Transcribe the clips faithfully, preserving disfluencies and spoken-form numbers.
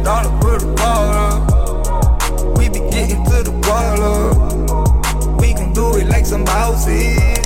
Dollar for the water. We be getting to the water. We gon' do it like some bosses.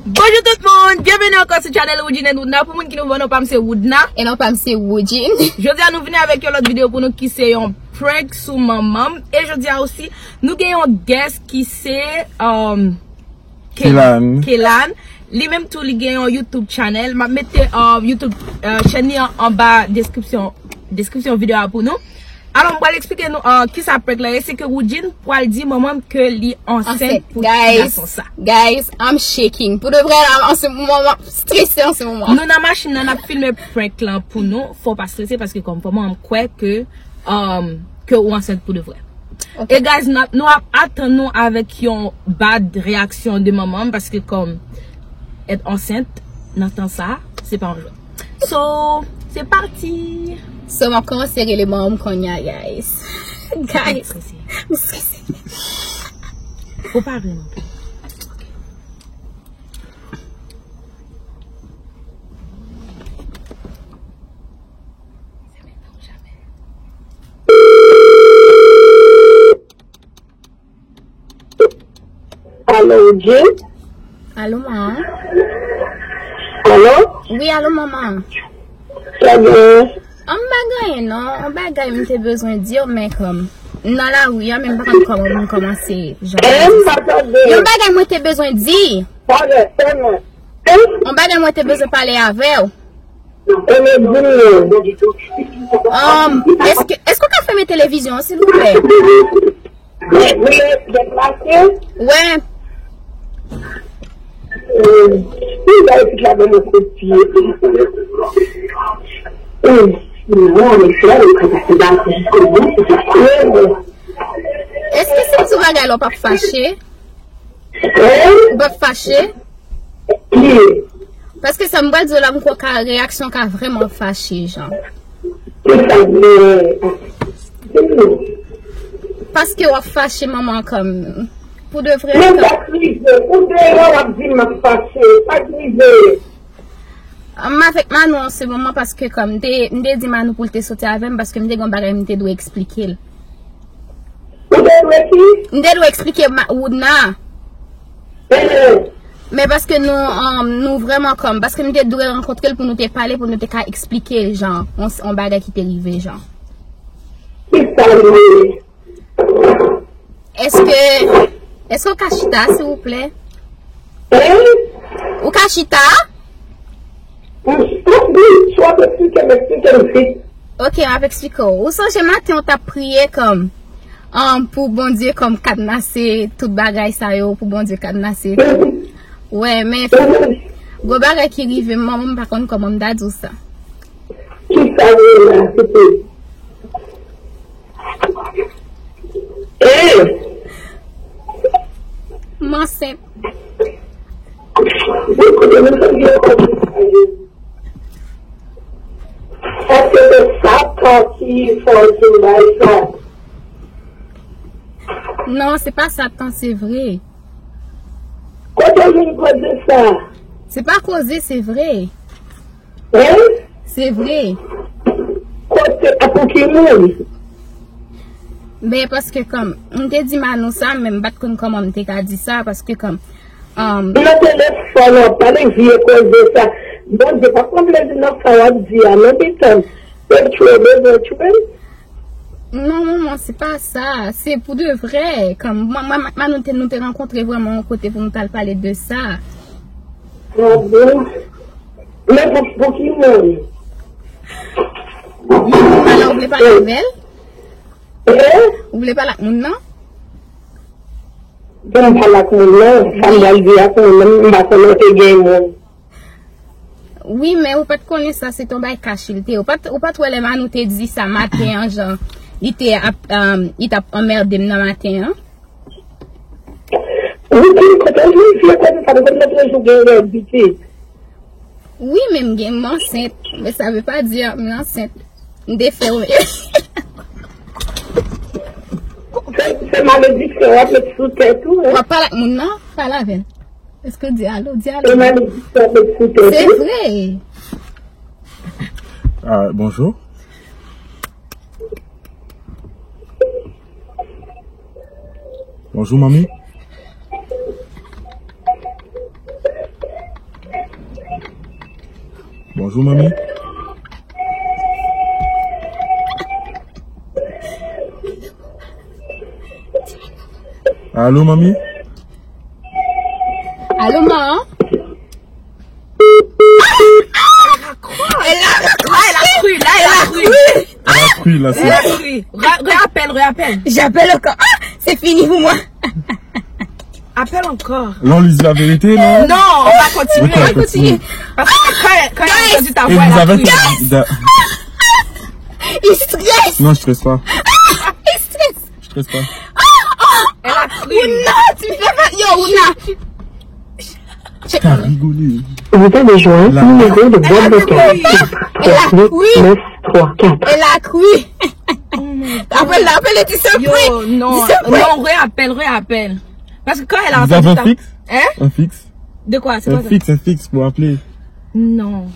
Bonjou tout moun, byenveni ankò sou channel Woodjine and Woodna. Pou moun ki nouvo, non pa m se Woodna. E non pa m se Woodjine. Jodi a nou vini avèk yon lòt videyo pou nou ki se yon prank sou manman m. E jodi a osi, nou gen yon guest ki se um, Kelan. Kelan. Li menm tou li gen yon YouTube channel. M ap mete uh, YouTube uh, chèn li an anba deskripsyon deskripsyon videyo a pou nou. Alò, m pral eksplike nou uh, kisa prank la ye. Se ke Woodjine pral di manman m ke li ansent pou ti gason sa. Guys, I'm shaking. Pou de vrè, la, an se moman, m ap strese an se moman. Nou nan machin nan, n ap filme prank lan pou nou. Fò w pa strese paske kòm fò manman m kwè ke, um, ke ou ansent pou de vrè. Okay. E guys, nou ap atann nou avèk yon bad reaksyon de manman m paske kòm èt ansent nan tan sa, se pa yon jwèt. So, se pati! So, m ap kòmanse rele manman m kounye a, guys. Guys, m strese. Ou pa ri non. Alo, Jim? Alo, manman? Alo? Wi, alo, manman? Sa gen? An m pa gen anyen non, yon bagay m te bezwen di w, men kòm m nan lari a, men m pa konn kòman pou m kòmanse. Jan. E m pa tande. Yon bagay mwen te bezwen di. Pale, fè mwen. E? Yon bagay mwen te bezwen pale avè w. E men di m non. Um, èske, èske w ka fèmen televizyon an, silvouplè? Mwen deplase. Wè. Wi, bay pitit la ban mwen kout pye. Èske se ti bagay la w p ap fache? Ou p ap fache? Paske sa m pral di w la, m kwè ka reyaksyon ka vrèman fache, jan. Paske w ap fache manman kòm pou de vrè. Men sa k rive, ou deyò w ap di m m ap fache, sa k rive? M avèk Manou an se moman paske kòm m te, m te di Manou pou l te soti avè m paske m te gen yon bagay m te dwe eksplike l. Ou te dwe ki? M te dwe eksplike Woodna. Men paske nou um, nou vrèman kòm, paske m te dwe rankontre l pou nou te pale, pou nou te ka eksplike l jan, on, on bagay ki te rive jan. Kisa li ye? Èske, èske ou ka chita, silvouplè? Hein? Ou ka chita? Wi, swa w eksplike m, eksplike m vit. Ok, m ap eksplike w. Ou sonje maten w t ap priye kòm, um, pou Bondye kòm kadnase tout bagay sa yo, pou Bondye kadnase. Wè, men gwo bagay ki rive m, manman m pa konn kòman m ta di w sa. Kisa w ye la, tete? Hein? M ansent. Èske se Satan ki fè w di m bagay sa? Non, se pa Satan, se vre. Kote w jwenn koze sa? Se pa koze, se vre. Hein? Se vre. Kote, a pou ki moun? Ben, paske kòm, m te di Manou sa, men m pa t konn kòman m te ka di sa, paske kòm, um, Nan telefòn, w ap pale vye koze sa. Bondye p ap pran plezi nan sa w ap di a, non, pitit. Se tchwe bezwen tchwe. Non, manman, se pa sa. Se pou de vrè. Kòm, mwen, mwen, mwen, nou te, nou te rankontre vrèman yon kote pou nou t al pale de sa. Ah bon? Men pou, pou ki moun? Manman, ou vle pale avè l? Eh? Ou vle pale ak moun nan? Pou m pale ak moun nan? Sa m pral di ak moun nan? M pa konnen te gen moun. Wi, men ou pa t konnen sa, se t on bagay kache l te ye. Ou pa t, ou pa t wè lè Manou te di sa maten an, jan, li te ap, um, li t ap anmède m nan maten an? Wi, ki kote l vin fye kote sa, m konn lòt jou gen lè pitit. Wi, men m gen, m ansent. Men sa vle pa di m ansent. M te fè w. Se, se malediksyon w ap met sou tèt ou, hein? W ap pale ak moun nan? Pale avè l. Èske w di alo? Di alo. Se malediksyon w ap met sou tèt ou. Se vre. Ah, bonjou. Bonjou, manmi. Bonjou, manmi. Alo, manmi. Alo, man. Elle a cru, là, elle a cru. Elle a cru, là, c'est. Re, re apèl, re apèl. J'appelle encore. Ah, c'est fini pour moi. Apèl encore. Là, on lui dit la vérité, non? Non, on va continuer. Ok, on continue. Parce que quand, quand elle a entendu ta Et voix, vous elle a avez cru. fait. Da- Il stresse. Non, je stresse pas. Il stresse. Je stresse pas. Elle a cru. Ouna, tu me fais mal. Yo, Ouna. T'as rigolé. Vous avez joint La- le numéro de boîte vocale Elle a cru. neuf trois quatre. Elle a cru. Après, là, après, elle dit c'est un Yo, prank. non, C'est un prank. Non, re apèl, re apèl. Parce que quand elle a Vous avez entendu un ta... fixe? Hein? Un fixe? De quoi? C'est Un quoi ça? Fixe, un fixe pour appeler. Non.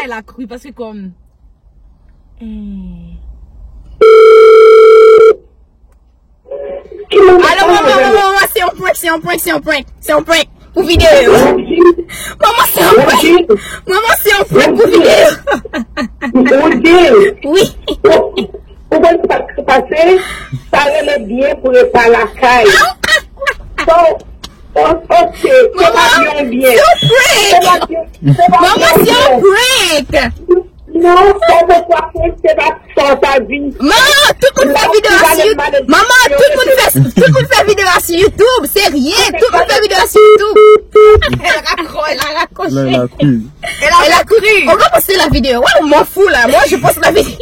Elle a cru parce que comme... Hmm. Alo, manman, manman, manman, c'est un prank, c'est un prank, c'est un prank. C'est un prank. Pour vidéo. Maman, c'est un prank. Maman, c'est un prank pour vidéo. Ou di, Oui. ou konn sa k pase, sa rele byen pou repa lakay. So, o- ok, se pa byen byen. Se pa byen, se pa Maman, byen c'est un byen. Prank. Non, sa se pa prank, se pa sa w ta di. Maman, tout moun fè videyo sou YouTube. Maman, tout moun fè, tout moun fè videyo sou YouTube. Serye, tout moun fè videyo sou YouTube. Elle raccroche, elle a raccroché. Là, il a cru. Elle a cru. On va poster la vidéo. Ouais, on m'en fout là. Moi, je poste la vidéo.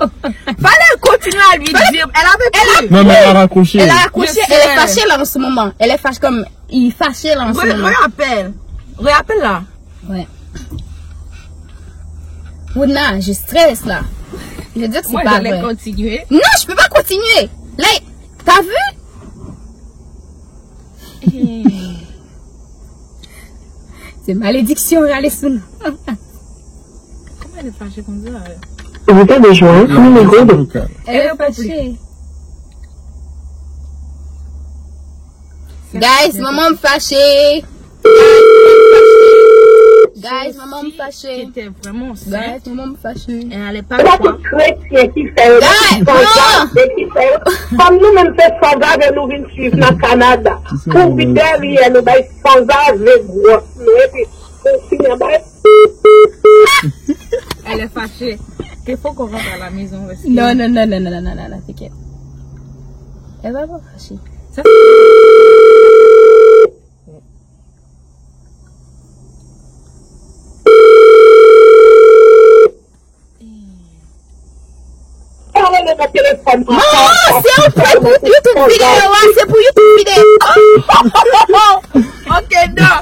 Fallait continuer à lui dire. Elle avait cru. Non, mais elle a raccroché. Elle a raccroché. Je Elle est sais. Fâchée là en ce moment. Elle est fâchée comme il est fâché là en ce Re- moment. Réappelle. Réappelle là. Ouais. Ouna, je stresse là. Je dis que c'est Moi, pas je vais vrai. Continuer. Non, je peux pas continuer. Là, t'as vu? C'est malédiction, allez sous nous. Comment elle est fâchée comme ça? Vous avez joint le numéro de Vocal. Elle est fâchée. Guys, maman m fache. Guys, maman m fache. C'était vraiment ça. Guys, maman m fache. Elle allait pas Se pa croire. Tout kretyen ki fè yo, Guys, sanzave ki fè yo. Kòm nou menm se sanzave nou vin swiv nan Kanada. Pou vin dèryè nou bay sanzave gwòs nou epi pou fini an bay. Elle est fâchée. Qu'il faut qu'on rentre à la maison. Parce que... Non, non, non, non, non, non, non, non, t'inquiète. Elle va pas fâcher. Ça, Pale nan telefòn mwen. Maman, se yon prank pou YouTube videyo a, se pou YouTube videyo. Ok, non.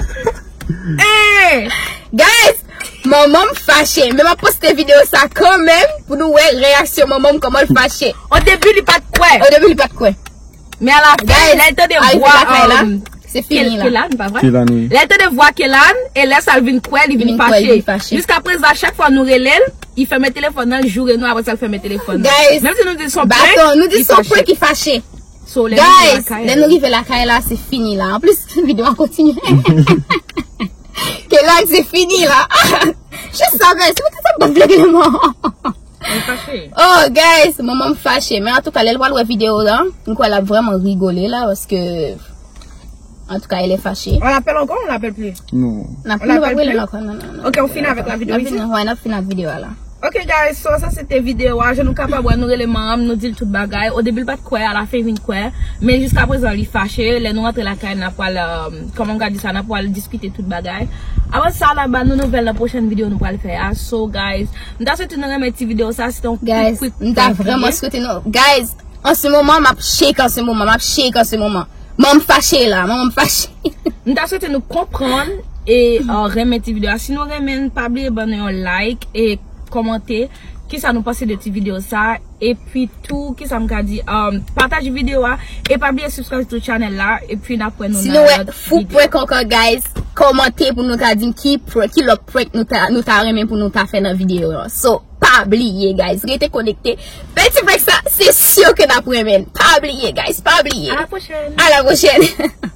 Hey! Guys, manman m fache, men m ap poste videyo sa kanmenm pou nou wè reyaksyon manman m kòman l fache. Au début, il pas de quoi. Au début, li pa t kwè. Men a la fen, lè l tande vwa, Se fini la. Kelan, pa vre? Kelan, wi. Lè l tande vwa Kelan, e lè sa l vin kwè, li vin fache. Jiska prezan, chak fwa nou rele l, li fèmen telefòn nan, l joure nou, apre sa l fèmen telefòn nan. Menm si nou di son prank, nou di son prank, li fache. So, lè nou rive lakay la, se fini la. Anplis, videyo a kontinye. Kelan, se fini la. Je savais, se poutèt sa m t ap vle grenn mò. Li fache. Oh, guys, manman m fache. Men antouka, lè l pral wè videyo la, m kwè l ap vrèman rigole la, paske, antouka, elle est fâchée. On l'appelle encore, on l'appelle plus? Non. N ap nou pa rele l ankò, non, non, non. Ok, on finit avec la vidéo ici? N ap fini, ouais, n ap fini ak videyo a la. Ok, guys, so sa se te videyo a. Jan nou kapab wè, nou rele manman m, nou di l tout bagay. O debi, l pa t kwè, alafen, l vin kwè. Men jiska prezan, li fache. Lè nou rantre lakay, n ap pral, euh, kòman m ka di sa, n ap pral diskite tout bagay. Apre sa, n ap ba nou nouvèl nan pwochèn videyo nou pral fè a. So, guys, m ta swete nou renmen ti videyo sa, se te yon quick, quick prank li ye. Guys, m ta vrèman swete nou, guys, an se moman, m ap shake an se moman, m ap shake an se moman. Manman m fache la, manman m fache. M ta swete nou konprann e, euh, renmen ti videyo a. Si nou renmen l, pa bliye ban nou yon like e kòmante kisa nou panse de ti videyo sa. Epi tou, kisa m ka di, euh, pataje videyo a. E pa bliye subscribe to channel la. Epi n ap wè nou nan yon lòt videyo. Si nou wè fou prank ankò, guys, kòmante pou nou ta di m ki prank, ki lòt prank nou ta, nou ta renmen pou nou ta fè nan videyo an. So, pa pa bliye, guys. Rete konekte. Fè ti prank sa, se si ke n ap renmen. Pa bliye, guys. Pa bliye. À la prochaine. À la prochaine.